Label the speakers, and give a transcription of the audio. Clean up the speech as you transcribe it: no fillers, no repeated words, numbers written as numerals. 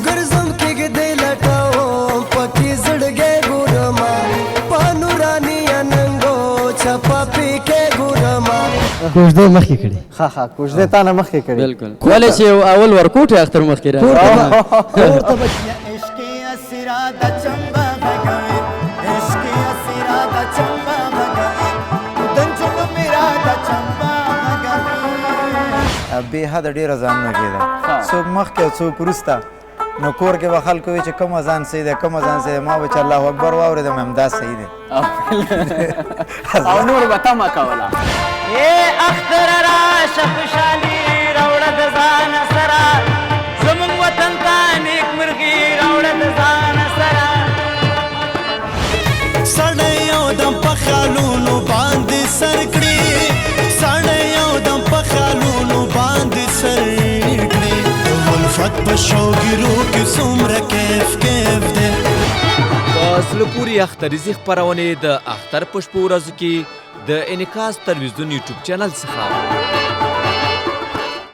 Speaker 1: ګرځم کېږدۍ لټوم پکې زړګی ګورمه په نوراني اننګو چپه پیکې ګورمه. کوژدې مخکې کړي.
Speaker 2: ښه ښه، کوژدې تا نه مخکې کړي.
Speaker 3: بالکل، ولې چې اول ورکوټي اختر مخکې راځي.
Speaker 1: کور ته به
Speaker 4: عشق اسرا د چمبا غږوي، عشق اسرا د چمبا غږوي، دنجونو میرا د چمبا غږوي.
Speaker 5: بې حده ډېر اذانونه کېده، څوک مخکې او څوک وروسته. نو کور کې به خلکو وي چې کوم اذان صحیح دی، کوم اذان صحیح دی. ما به چې الله اکبر واورېدم، همدا صحیح دی
Speaker 6: او نور به تمه کوله.
Speaker 4: اے اختر راشه، خوشحالي راوړه د ځان سره، زموږ وطن ته نیکمرغي راوړه د ځان سره.
Speaker 1: سړی یو دم په خیالونو باندې سر کړي، سړی یو دم په خیالونو باندې سر کړي، الفت په شوګیرو کې څومره کیف کیف دی.
Speaker 7: په زړه پورې اختریزې خپرونې د اختر په شپو ورځو کې د انعکاس تلویزیون یوټیوب چینل څخه.